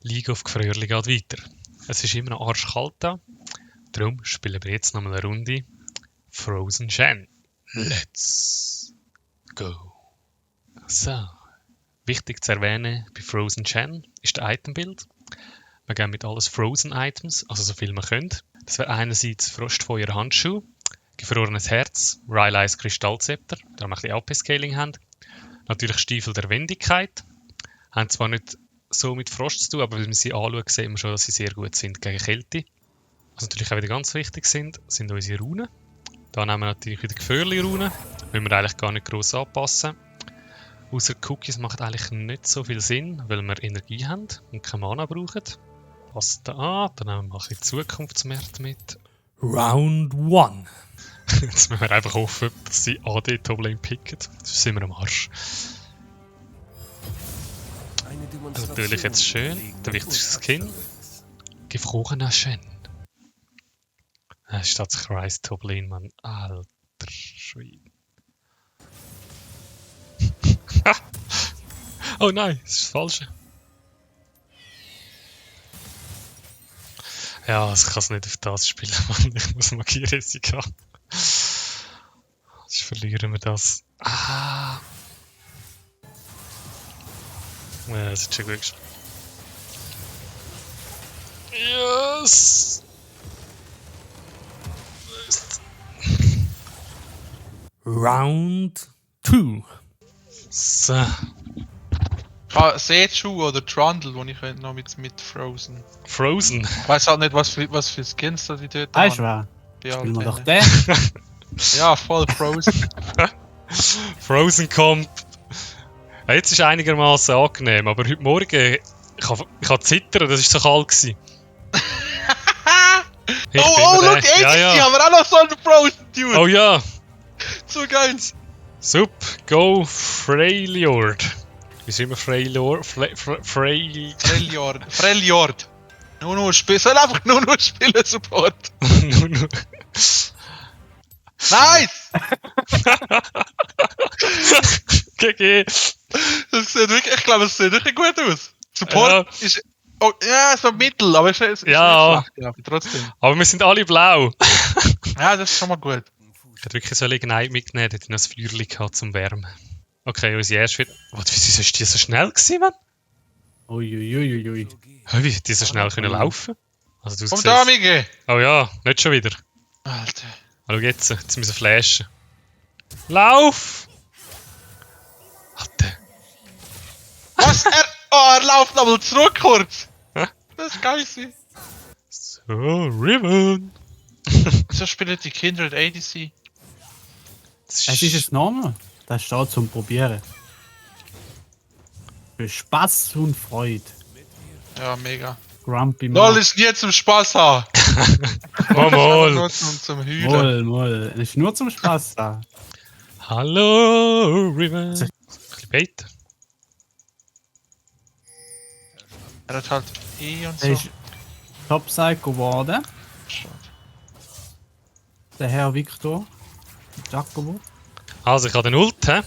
League of Gefrierli geht weiter. Es ist immer noch arschkalt da. Darum spielen wir jetzt nochmal eine Runde Frozen Shen. Let's go. So. Wichtig zu erwähnen bei Frozen Shen ist der Itembild. Wir gehen mit alles Frozen Items, also so viel wir können. Das wäre einerseits Frostfeuer Handschuh, gefrorenes Herz, Rylai's Kristallzepter, da wir ein bisschen AP-Scaling haben. Natürlich Stiefel der Wendigkeit. Haben zwar nicht so mit Frost zu tun, aber wenn wir sie anschauen, sehen wir schon, dass sie sehr gut sind gegen Kälte. Was natürlich auch wieder ganz wichtig sind unsere Runen. Da nehmen wir natürlich wieder Gefährli-Runen, müssen wir eigentlich gar nicht gross anpassen. Außer Cookies macht eigentlich nicht so viel Sinn, weil wir Energie haben und keine Mana brauchen. Passt da an, dann nehmen wir mal ein bisschen Zukunftsmärkte mit. Round 1. Jetzt müssen wir einfach hoffen, dass sie AD-Top-Lane picken. Sonst sind wir am Arsch. Das ist natürlich jetzt schön. Der wichtigste Skin. Gefrorener Shen. Statt Kreis Top-Lane, Mann. Alter Schwede. Oh nein, das ist das Falsche. Ja, also ich kann es nicht auf das spielen, Mann. Ich muss Magierisik haben. Sonst verlieren wir das. Ah! Ja, das ist schon gut gespielt. Yes! Round 2. So. Seetschuh oder Trundle, wo ich noch mit Frozen. Frozen. Ich weiß halt nicht, was für Skins da die dort Weißt du was? Bei Spielen wir allen doch den. Ja, voll Frozen. Frozen kommt. Ja, jetzt ist einigermaßen angenehm, aber heute Morgen. Ich habe zittern, das war so kalt gewesen. Look, ey, ja. die haben wir auch noch so einen Frozen, Dude! Oh ja! So geil! Sup, go Freljord. Wie sind wir Freljord? Freljord. Nur spielen, soll einfach nur spielen, Support. Nice! GG. Das sieht wirklich, ich glaube, es sieht wirklich gut aus. Support ist. Oh, ja, so mittel, aber es ist Ja. nicht schlecht, ja, aber trotzdem. Aber wir sind alle blau. Ja, das ist schon mal gut. Ich hätte wirklich so eine Ignite mitgenommen, hätte ich noch ein Feuerchen gehabt zum Wärmen. Okay, unsere erste wird. Wieso ist die so schnell gewesen, Mann? Uiuiuiui. Wie hat die so schnell können laufen? Also, du Komm siehst- da, Mige! Oh ja, nicht schon wieder. Alter. Hallo jetzt müssen wir flashen. Lauf! Alter. Was? Er läuft nochmal zurück kurz! Hä? Das ist geil. Sie. So, Riven. So spielen die Kinder at ADC. Es ist ein Name. Das steht zum Probieren. Für Spaß und Freude. Ja, mega. Grumpy LOL ist nie zum Spaß haben. Mal. Nur zum Heulen. Moll. Es ist nur zum Spaß da. Hallo, Riven. Ein bisschen bait. Er hat halt und so. Er ist Top Psycho geworden. Der Herr Victor. Jacobo. Also, ich habe den Ult, hä?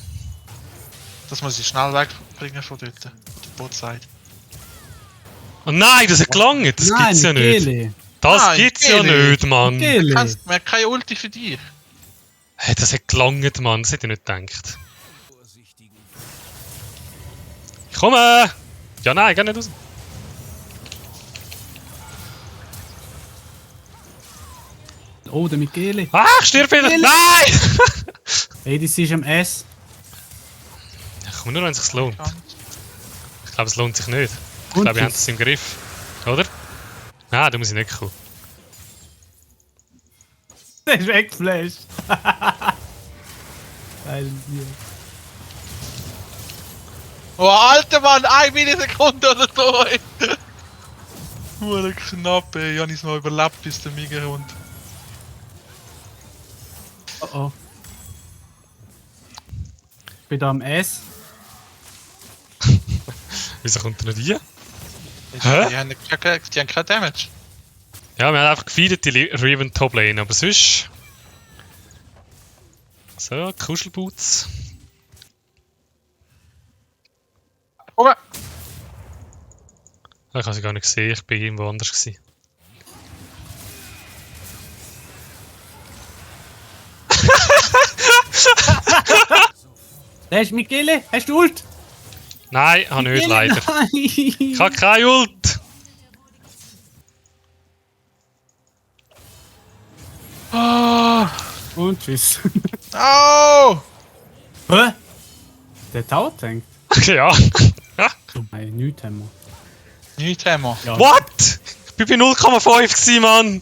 Das muss ich schnell wegbringen von dort. Von der Botside. Oh nein, das hat gelangt. Das gibt's ja nicht. Gele. Das Nein, gibt's ja Gele. nicht, Mann. Gele. Man hat keine Ulti für dich. Hey, das hat gelangt, Mann. Das hätte ich nicht gedacht. Ich komme! Ja, nein, geh nicht raus. Oh, der Michele. Ah, ich stirb wieder! Gele. Nein! ADC ist am S. Ja, komm nur, wenn es sich lohnt. Ich glaube, es lohnt sich nicht. Ich Und glaube, wir haben jetzt? es im Griff. Oder? Nein, da muss ich nicht kommen. Der ist weggeflasht. Geil hier. Oh, Alter Mann, 1 Millisekunde oder so, ey. Hure knapp, ey. Ich habe es noch überlebt, bis der Mige kommt. Oh oh. Ich bin da am S. Wieso kommt er nicht hier? Hä? Die haben kein Damage. Ja, wir haben einfach gefeedet, die Riven Top Lane, aber sonst. So, Kuschelboots. Komm! Ich habe sie gar nicht gesehen, ich bin irgendwo anders gewesen. Da ist Michele, hast du Ult? Nein, habe nicht leider. Nein. Ich habe keine Ult! Oh! Und tschüss. Oh! Hä? Der Tau denkt. Ja. Nein, nichts haben wir. Nichts haben wir. Ja. What? Ich bin bei 0,5 gewesen, Mann!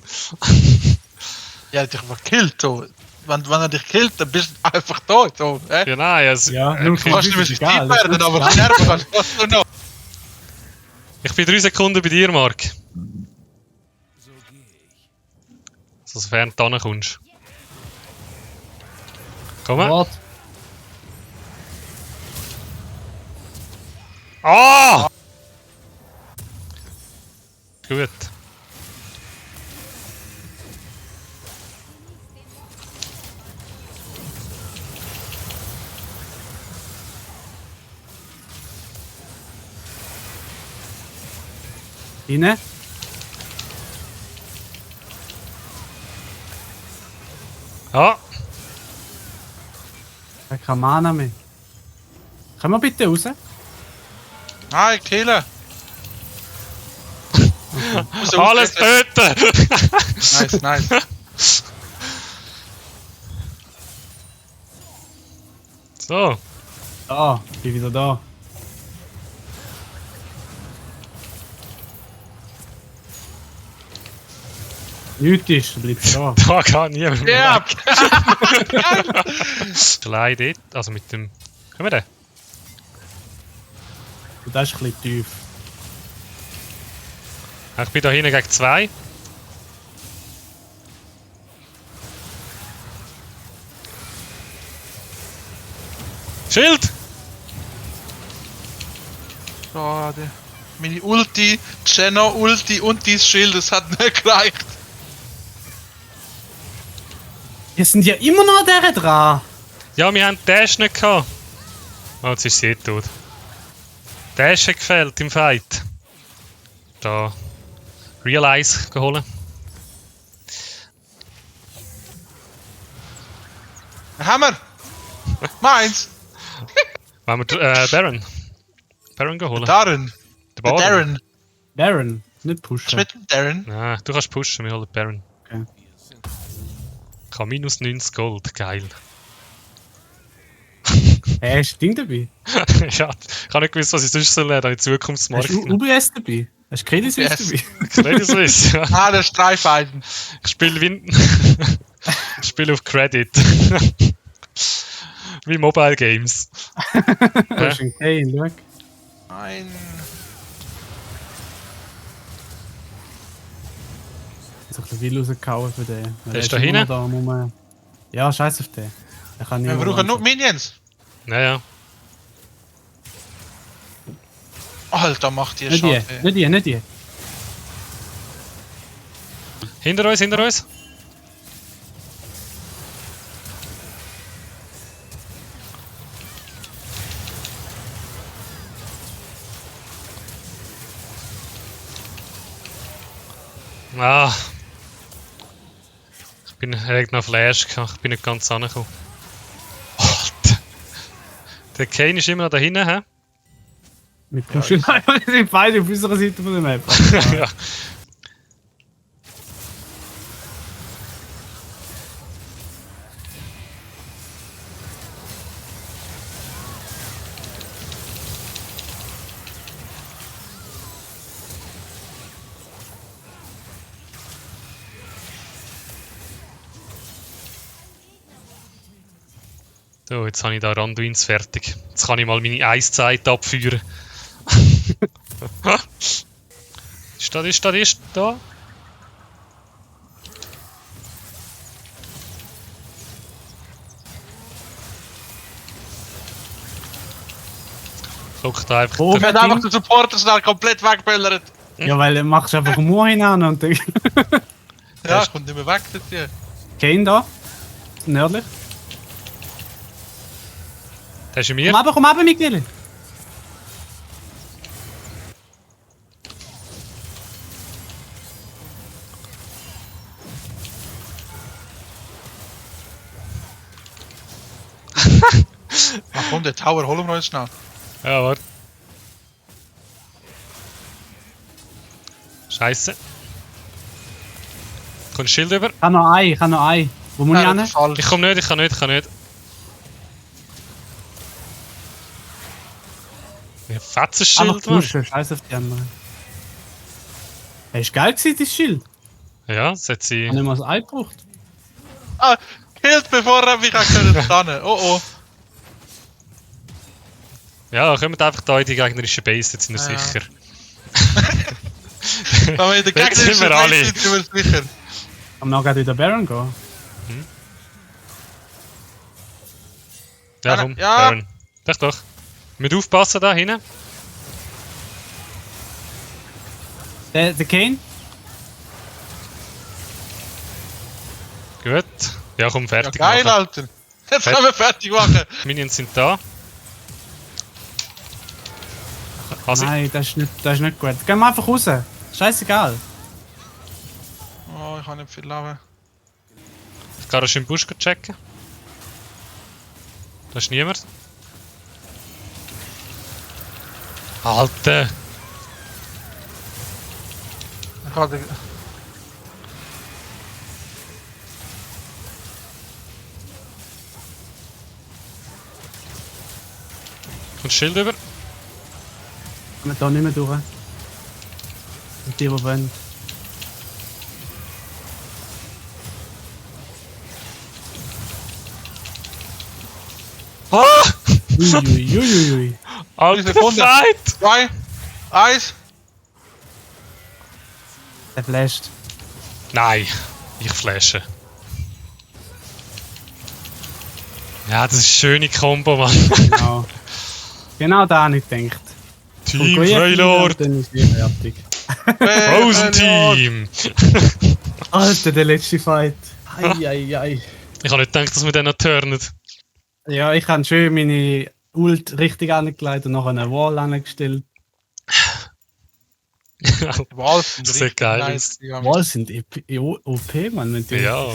Ja, er hat dich einfach gekillt. So. Wenn er dich killt, dann bist du einfach tot. So, Ja, nein, also, Ja, Du kannst nicht mehr ist Speed werden, aber sterben kannst du noch. ich bin 3 Sekunden bei dir, Mark. Sofern du kommst. Komm mal. Warte. Ah! Gut. Rein. Ja, Ich habe keine Mana mehr. Können wir bitte raus? Nein, killen. alles töten! Nice, nice. So, Ah, bin wieder da. Nichts ist, du bleibst da. da kann niemand mehr Ja! weg. Gleich dort, also mit dem... Können wir den? Und das ist ein bisschen tief. Ich bin da hinten gegen 2. Schild! Schade. Meine Ulti, Jenna Ulti und dieses Schild, das hat nicht gereicht. Wir sind ja immer noch an der dran. Ja, wir haben den Dash nicht gehabt. Oh, jetzt ist sie eh tot. Dash hat gefehlt im Fight. Da. Realize geholt. Hammer! Meins! Wollen wir Baron? Baron geholt? Darren! Der Der Darren! Darren, nicht Was pushen. ist mit dem Darren? Nein, du kannst pushen, wir holen Baron. Okay. Ich habe minus 90 Gold, geil. Hast du Ding dabei? ja, ich habe nicht gewusst, was ich sonst soll lernen in Hast du Zukunftsmarkt. UBS dabei? Hast du Credit Suisse UBS. dabei? Credit Suisse, ja. Ah, der Streifeisen. Ich spiele ich spiele auf Credit. Wie Mobile Games. Du hast einen Kane, schau. Nein. Ich habe ein bisschen viel rausgehauen für den. Der ist immer da hinten? noch da, muss man... Ja, scheiß auf den. Der kann Wir nicht brauchen nur Minions. Naja. Alter, macht die Nicht die, Schaden. nicht die, nicht die. Hinter uns, hinter uns. Ah. Ich bin noch Flash gehabt, ich bin nicht ganz angekommen. Alter. Der Kane ist immer noch da hinten, hä? Wir pushen einfach, wir sind beide auf unserer Seite von der Map. ja. So, jetzt habe ich da Randuins fertig. Jetzt kann ich mal meine Eiszeit abführen. ist da. Guck da einfach. Oh, Ich werde einfach den Supporter schnell komplett wegböllert. Ja, weil du machst einfach Mur hinein und dann... Ja, kommt nicht mehr weg dort hier. Kane da. Nördlich. Der ist in mir. Komm runter, Michele. Komm, der Tower, holen wir uns schnell. Ja, warte. Scheiße. Kommt Schild über? Ich habe noch ein. Wo muss ich hin? Falsch. Ich komme nicht, ich kann nicht. Wie ein fettes Einfach Schild, Mann. pushen, scheiß auf die anderen. Hast du geil gewesen, dein Schild? Ja, das hat sie. Ich habe nicht mal das Ei gebraucht. Ah, killt bevor er mich kann. Oh. Ja, kommt einfach da in die gegnerische Base, jetzt sind wir Ja. sicher. Wenn wir in der Jetzt sind gegnerischen wir alle. Base sind, sind wir sicher. Kann man auch gerade in den Baron gehen? Ja, komm, Ja. Baron. Doch. Mit aufpassen da hinten. Der Kane? Gut. Ja, komm, Ja, fertig geil, machen. Alter. Jetzt können wir fertig machen. Minions sind da. Also, Nein, das ist nicht gut. Gehen wir einfach raus. Scheißegal. Oh, ich habe nicht viel Leben. ich kann schon im Busch checken. Da ist niemand. Alter! Ich habe Kommt Schild über? Kommen wir da nicht mehr durch. Und die wollen. Ah! Uiuiuiui. Alter Sekunde. Fight! 2, 1. Der flasht. Nein, ich flashe. Ja, das ist eine schöne Kombo, Mann. Genau. Genau da habe ich gedacht. Team Und Freylord! Dann ist wieder fertig. Frozen Team! Alter, der letzte Fight. Eieiei. Ich habe nicht gedacht, dass wir den noch turnen. Ja, ich habe schön meine Ult richtig angelegt und noch eine Wall angestellt. Walls sind Das sieht richtig geil nice. aus. Walls sind OP, man. Wenn die Ja.